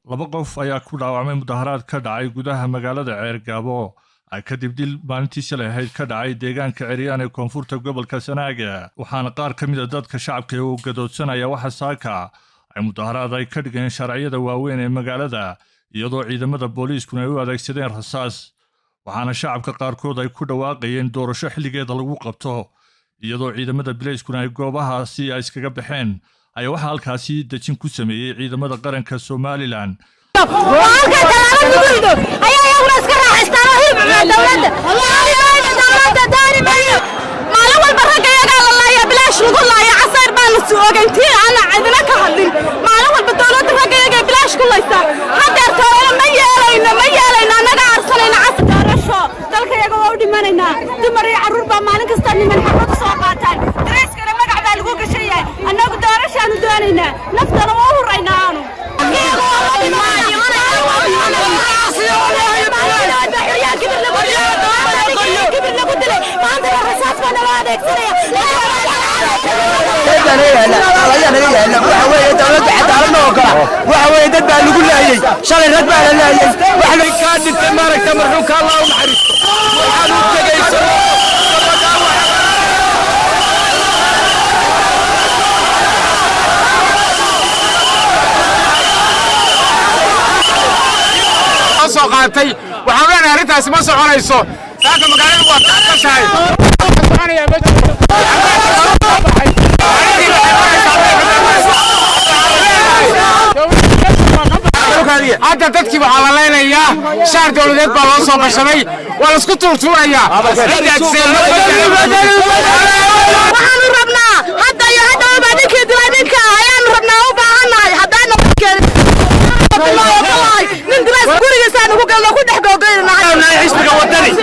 Laba qof ayaa ku dhaawacmay mudaharaad ka dhacay gudaha magaalada Ceergaabo kadib dil maalintii shalay ahayd ka dhacay deegaanka Ceryaan ee koonfurta gobolka Sanaaga. Waxaana qaar ka mid a dadka shacabka ee u gadoodsanaya waxa saaka ay mudaharaad ay ka dhigeen sharciyada waaweyn ee magaalada, iyadoo ciidamada booliiskuna ay u adeegsadeen rasaas. Waxaana shacabka qaarkood ay ku dhawaaqayeen doorasho xilligeeda lagu qabto, iyadoo ciidamada bileyskuna ay goobahaasi ay iskaga baxeen. Ayaa waxaa halkaasi dejin ku sameeyey ciidamada qaranka Somaliland. Halka talaabo lagu rido ayaa iyaguna iska raaxaystaan oo hilib cunaa. Dowladda, dowladda daari maayo. Maalin walba ragga iyagaa la laaya, bilaash lagu laaya. Casayr baanu ogeyntiin aan cidina ka hadlin. Maalin walba dowladda ragga iyagaa bilaash ku laysaa. Hadeer toolana ma yeelayno, ma yeelayno. Annaga arsanayna cas doorasho. Dalka iyaga waa u dhimanaynaa. Dumar iyo carruur baa maalin kasta niman xabad soo qaataan. Dareyskana magac baa lagu gashan yahay. Annagu doorashaanu doonaynaa, naftana waa u huraynaa aanu. Waxa weeye dowladda cadaalad ma ogola. Waxa weeye dad baa lagu laayey shalay, rag baa la laayey. Wax kaa dhintay maaragta, marxuumka Allah u naxariisto. Waxaan u tegayso gabadhaa. Soo qaatay, waxaan leenahay arrintaasi ma soconayso. Saaka magaaladu waa kacsan tahay. Soconaya ma jirto. Hadda dadkii waxaa la leenayaa shaar dowladeed baa loo soo gashaday, waa la isku tuurtuurayaa. Waxaanu rabnaa hadda iyo haddaba ninkii dilay ninka ayaanu rabnaa, u baahannahay. Haddaana nin dilays gurigiisaan ugu galno, ku dhex googoynanahay. Xisbiga Wadani ee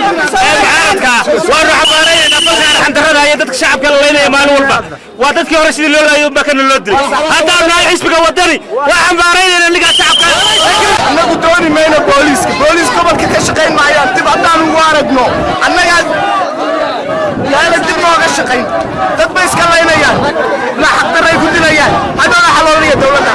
mucaaradka waanu xambaaraynaynaa falka arxandarrada iyo dadka shacabka la laynaya maalin walba. Waa dadkii hore sidii loo laayay unbaa kana loo dilay. Haddaanu nahay xisbiga Wadani, waa xambaaraynayna ninkaa shacabka. Annagu dooni mayno booliiska. Booliis gobolka ka shaqayn maayaan. Dib haddaan ugu aragno annagaa yaana dib nooga shaqayn. Dad bay iska laynayaan, la xaqdarray ku dilayaan. Haddana xaloolaya dowladda.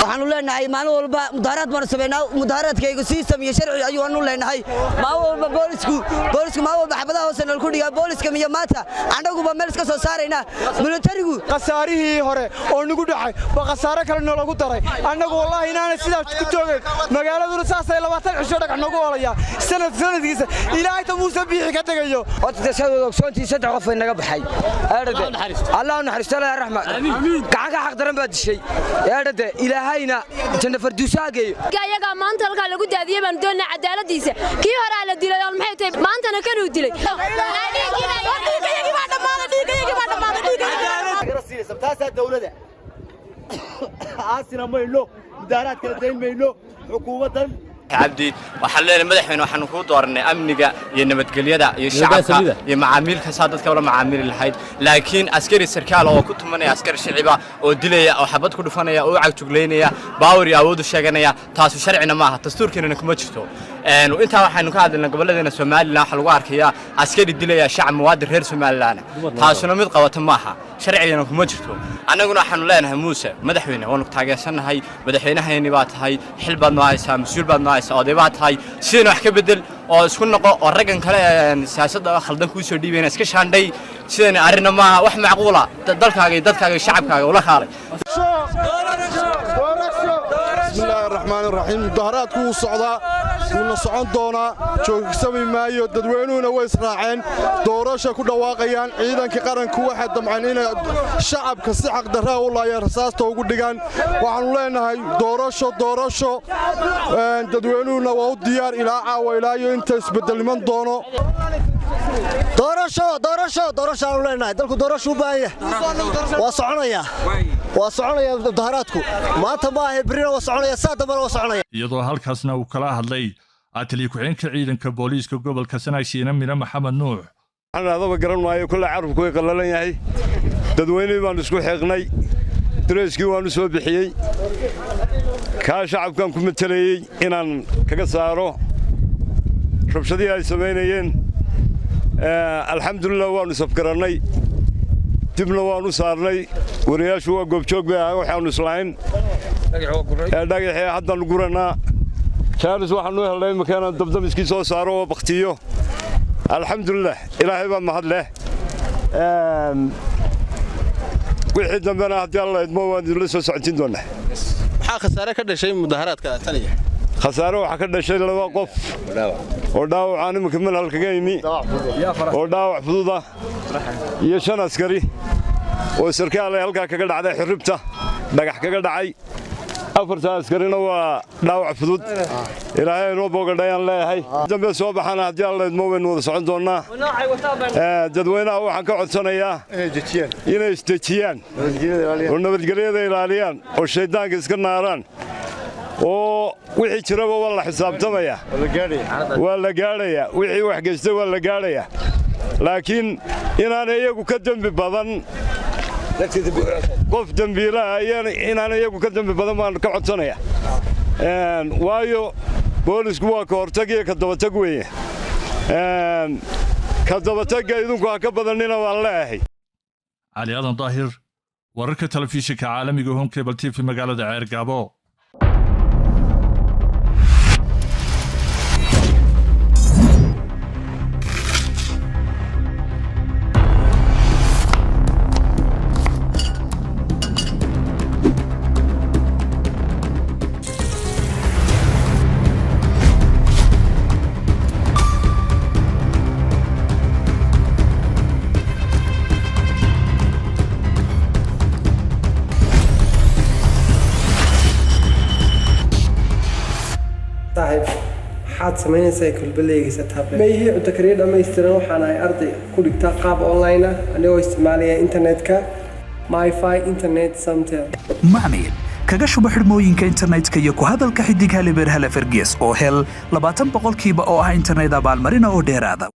Waxaanu leenahay maalin walba mudaharaad baanu samaynaa. Mudaharaadkaygu system iyo sharci ayuu anu leenahay. Maalin walba boolisku maalin walba xabadaha hoose nal ku dhigaa. Booliska miyo maanta annaguba meel iska soo saaraynaa militarigu. Khasaarihii hore oo nagu dhacay waa khasaare kale noolagu daray. Annagu wallaahi inaanay sidaas ku joogeen. Magaaladuna saasay 20 cisho dhagax noogu oolayaa. Sanad sanadkiisa ilaahayta Muuse Biixi ka tegayo. Horta dashadood ogsoontii saddex qof ay naga baxay. Allah u naxariisto, Allah raxma. Gacan ka xaq daran baa dishay. Eedhade, Ilaahayna janna farduusa geeyo. Ayagaa maanta halkaa lagu daadiyey baanu doonaa cadaaladiisa. Kii horaa la dilay oo maxay tahay, maantana kanuu dilay. Taasaa dawlada aasina mayno, mudaaraad kala dayn mayno xukuumaddan. Cabdi, waxaan leenahay madaxweyne, waxaanu kuu dooranay amniga iyo nabadgelyada iyo shacabka iyo macaamiilka, saa dadka ula macaamili lahayd. Laakiin askari sarkaal oo ku tumanaya askari shiciba oo dilaya oo xabad ku dhufanaya oo u cagjuglaynaya, power iyo awood u sheeganaya, taasu sharcina maaha, dastuurkiinana kuma jirto. Intaa waxaynu ka hadlaynaa gobolladeena Somaliland. Waxaa lagu arkayaa askari dilaya shacab muwaadin reer Somaliland. Taasuna mid qabata maaha, sharcigana kuma jirto. Annaguna waxaanu leenahay Muuse madaxweyne waanu taageersannahay. Madaxweynahayni baa tahay, xil baad noo haysaa, mas-uul baad noo haysaa, oday baa tahay. Sidayna wax ka bedel oo isku noqo oo raggan kale siyaasadda khaldan kuu soo dhiibayna iska shaandhay. Sidayna arrinna maaha wax macquula. Dalkaaga iyo dadkaaga iyo shacabkaaga ula kaalay. Bismillaahi raxmaan raxiim. Mudaharaadku wuu socdaa, wuuna socon doonaa, joogsami maayo. Dadweynuhuna way israaceen, doorasha ku dhawaaqayaan. Ciidanka qaranku waxay damceen inay shacabka si xaqdarraa u laayaan, rasaasta ugu dhigaan. Waxaannu leenahay doorasho, doorasho. Dadweynuhuna waa u diyaar ilaa caawa, ilaa iyo inta isbeddelniman doono. Doorasho, doorasho, doorashaanu leenahay. Dalku doorasho u baahan yahay. Waa soconayaa, waa soconaya mudaharaadku. Maanta ma ahe, berrina waa soconaya, saa dambena waa soconaya. Iyadoo halkaasna uu kala hadlay ataliya ku-xigeenka ciidanka booliiska gobolka Sanaag, Shiina Mire Maxamed Nuux. Adaba garan maayo, kulle carabku way qallalan yahay. Dadweynihii baannu isku xiiqnay, dareyskii waannu soo bixiyey, kaa shacabkan ku matelayey inaan kaga saaro rabshadihii ay samaynayeen. Alxamdulilah, waannu safgarannay. Dibna waannu saarnay. Wariyaashu waa goobjoog bay ahay. Waxaannu islahayn dhagaxii haddaannu gurannaa. Jaanis waxaannu helnay imika inaan dabdamiskii soo saaro oo bakhtiyo. Alxamdulilah, Ilaahay baa mahad leh. Wixii dambena haddii Alla idmo waan idinla soo socotiin doonnaa. Maxaa khasaare ka dhashay mudaharaadka taniya? Khasaare waxaa ka dhashay laba qof oo dhaawacaan iminka manhal kaga yimi oo dhaawac fudud ah, iyo shan askari oo sarkaal ay halkaa kaga dhacday xirribta, dhagax kaga dhacay. Afarta askarina waa dhaawac fudud. Ilaahay inoo boogadhayaan leeyahay. Dambe soo baxana haddii Alla idmo waynu wada socon doonnaa. Dadweynaha waxaan ka codsanayaa inay isdejiyaan oo nabadgelyada ilaaliyaan oo shayddaanka iska naaraan, oo wixii jiraba waa la xisaabtamaya, waa la gaadhayaa. Wixii wax geystay waa la gaadhayaa, laakiin inaanay iyagu ka dembi badan qof dembiilaha, inaanay iyagu ka dembi badan baan ka codsanaya. Waayo boolisku waa ka hortag iyo ka dabatag weeye. Ka dabatagga idinku ha ka badannina waan leeyahay. Cali Aadan Daahir, wararka telefishinka caalamiga Home Cable TV, magaalada Ceergaabo. Saaxiib, maxaad samaynaysaa kulbaleegaysa tablet? Ma ihii cunto kariyo dhammaystiran. Waxaan ahay arday ku dhigta qaab online ah anigoo isticmaalaya internetka MiFi internet Somtel. Macmiil, kaga shuba xidhmooyinka internetka iyo ku hadalka xidig hal 0 hal 4 gees oo hel 20% oo ah internet abaalmarina oo dheeraada.